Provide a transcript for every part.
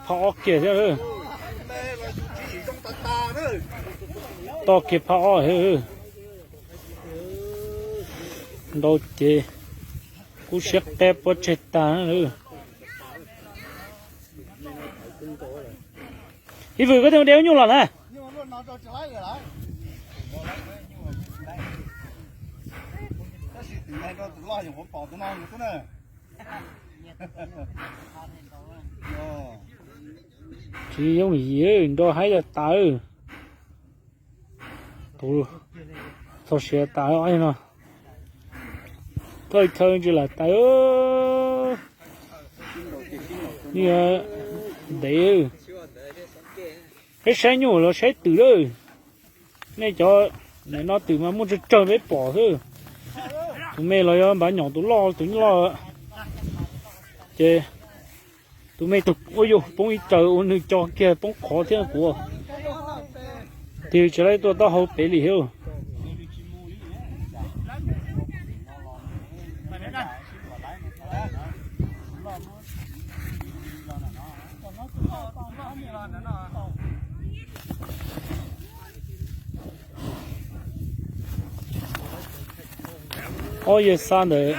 Phab ob kiag thiab. Toj kiag phab ob. Ntau ces kub siab qeb pob tseg tag. Ib Vwm, koj twb de lub nyuj los na. Tsis yooj yim, nrau haib tas. Tus txog siav tas no. Thawj chaw ntsis lam tas. Ntev. Peb saib nyuj los saib twm lawm. Nej cov no twm mas muaj tsawg tsawg peb pom xwb. Tus me los yog npav nyom tus loj tus loj. Ces tus me tus ua yus poob ib raws ua nws co kiag poob qhov thiab kuv. Tig tsis laib tuaj taub hau pem li thiab. Ob yawg xa ntawd.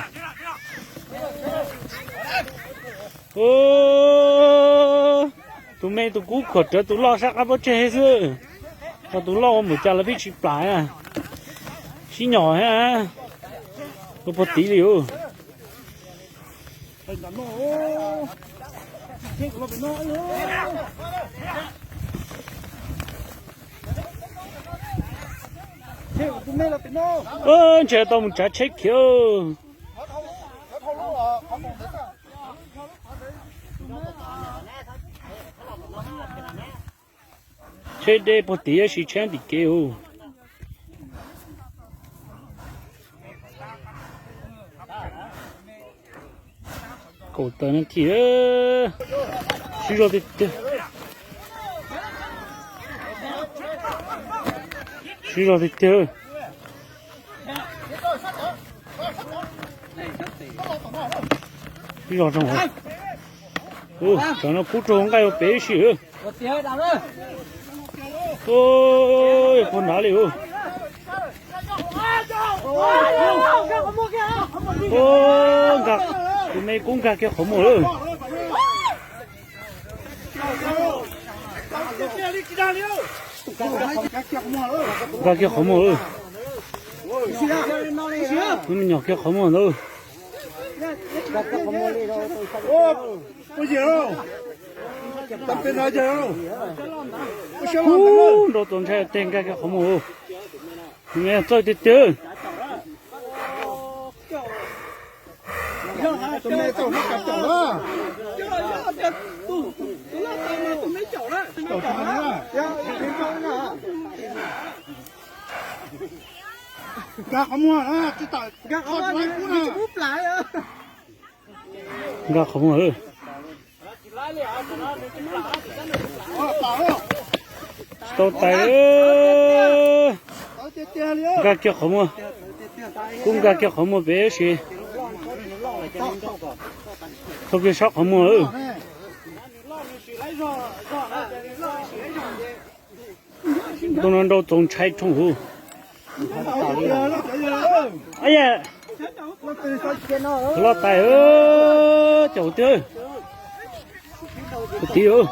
Tus me tus kub khuam rawv tus loj sab qab pob tseg xwb. Ho tus loj ua npaum cas los pheej tsis plam. Sib nyom thiab. Ua puag tid li ub. Ntshe tau mus tsav tsheb khiav. Tsheb deb puag tid tab sis tsheb tim kev ub. Kaum tawm nas this. Sib zog tiag tiag. Sib zog tiag tiag. Sib zog zoo. Ub, cov no kub rau nqaij ua pem ib si. Ub, puag nrad li ub. Ub, nkag, tus me kub nkag kiag qhov muag lawm. Nkag kiag qhov muag lawm. Tus me nyuam kiag qhov muag ntawd. Ub, nrau tau ntshai teg nkag kiag qhov muag. Tus me txawj tiag tiag. Nkag qhov muag, tsis tawm, nkag qhov muag. Nkag qhov muag. Tsis tau tais. Nkag kiag qhov muag. Kub nkag kiag qhov muag pem ib si. Tau kiag sab qhov muag. Tus no nrau txaus ntshai rhooj huv. Loj tais, caum tiag. Tus tid.